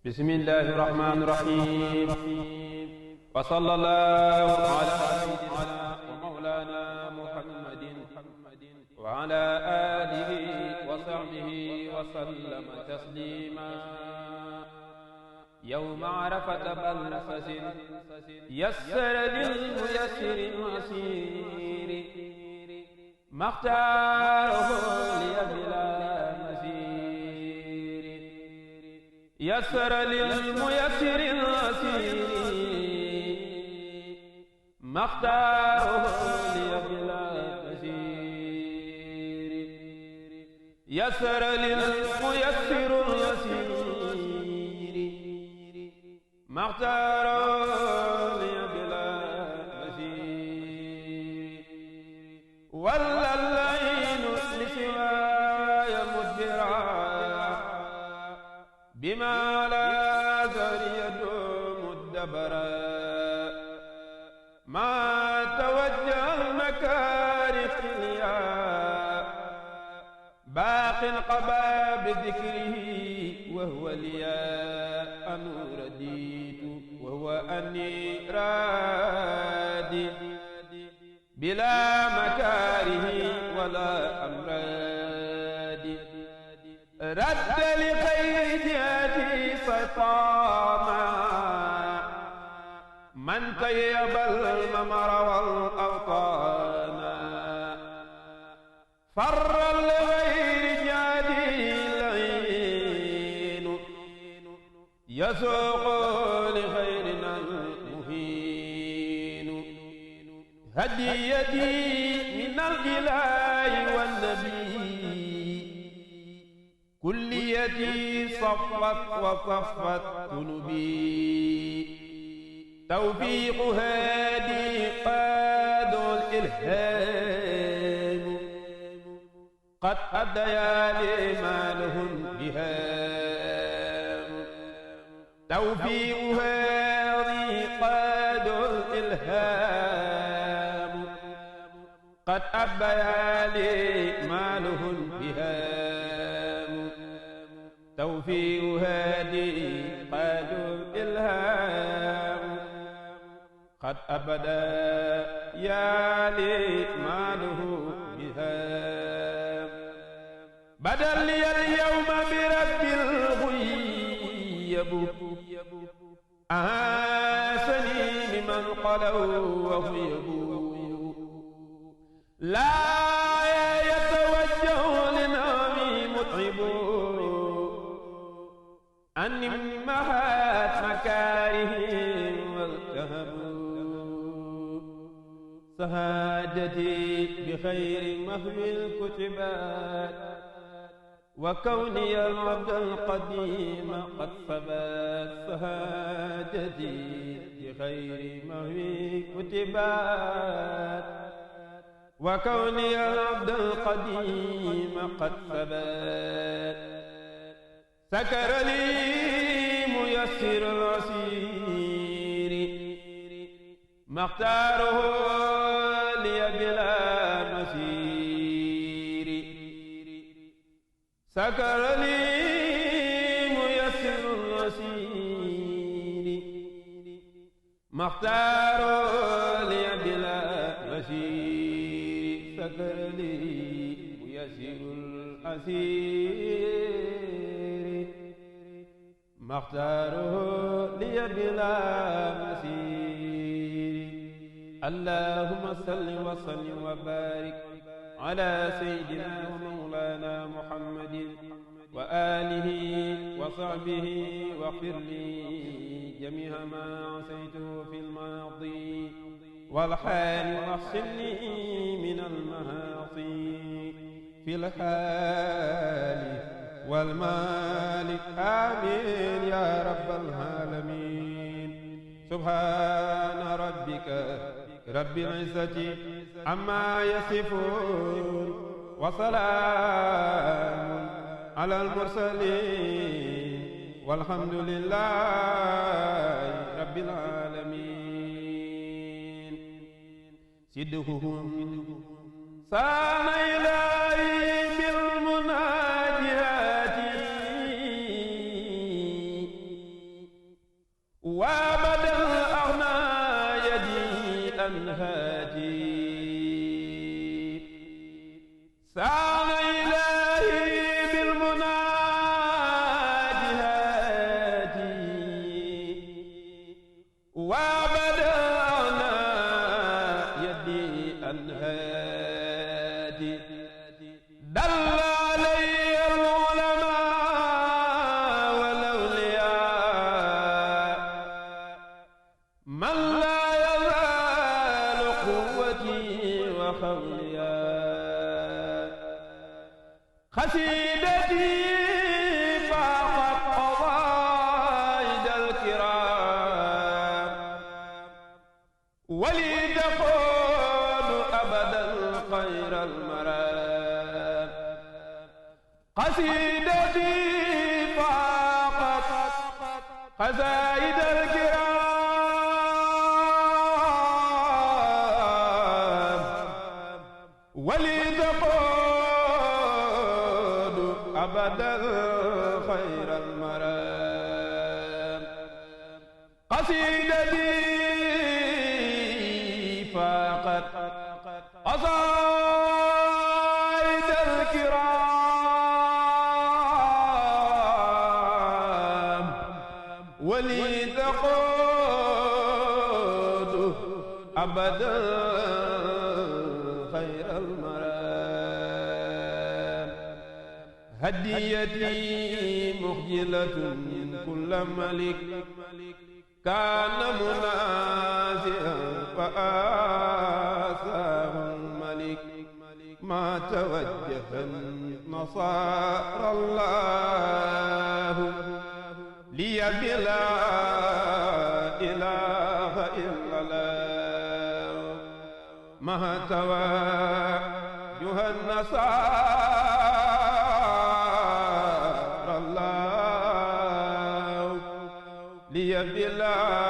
bismillahi rahmani rahim wa sallallahu ala sayyidina wa mawlana muhammadin wa ala alihi wa sahbihi wa sallama taslima yawma arafata balsasin yassara lil muyassiri masiri maxtaarahu liya bila masiri yassara lil muyassiri masiri maxtaarahu liya bila masiri yassara lil muyassiri masiri maxtaarahu liya bila ولا اللعين لسواي مدبرا بما لا زر يدوم الدبرا ما توجه المكارث ليا باق القبا بذكره وهو ليا أن رديت وهو أني رادي بلا مكاره ولا أمراض رد لخير جهتي سيطانا من طيب الممر والأوطان فر لغير جهتي العين يسوق لخيرنا هديتي من الإله والنبي كليتي صفت وصفت قلبي توفيق هادي قاد الإلهام قد أديا لي ما لهم بهام توفيق هادي قاد الإلهام قد أبيا لي ماله بهام توفيق هادي قاد الإلهام قد أبدا يا لي ماله بهام بدل لي اليوم برب الغيب أهاسني بمن قلوا وخيبوا لا يتوجه لنومي متعب أن محات مكارهم والتهبوا سهادتي بخير مهو الكتبات وكوني العبد القديم قد ثبت سهادتي بخير مهوي كتبات وكوني العبد القديم قد ثبت سكر لي ميسر العسير ما اختاره لي بلا مسير سكر لي ميسر العسير ما اختاره لي بلا مسير سكر لي ميسر العسير ما اختاره لي بلا مسير اللهم صل وسلم وبارك على سيدنا ومولانا محمد وآله وصحبه واغفر لي جميع ما عصيته في الماضي والحال واغسلني من المعاصي في الحال والمال آمين يا رب العالمين سبحان ربك رب العزة عما يصفون وسلام على المرسلين والحمد لله رب العالمين سدهم سان إلهي بالمناجات الهادي سعى إلهي بالمناجهات وبدأنا يدي الهادي دل علي العلماء والأولياء من لا يزال قوتي وخوليا قصيدتي فاقت قواعد الكرام ولي تقود أبدا خير المرام قصيدتي فاقت قصائد الكرام ولي تقود أبدا خير المرام قصيدتي فاقت قصائد الكرام ولي تقود أبدا خير المرام هديتي مخجلة كل ملك كان منازعا فآساه الملك ما توجه نصار الله لي بلا إله إلا الله ما توجه النصار الله لي بلا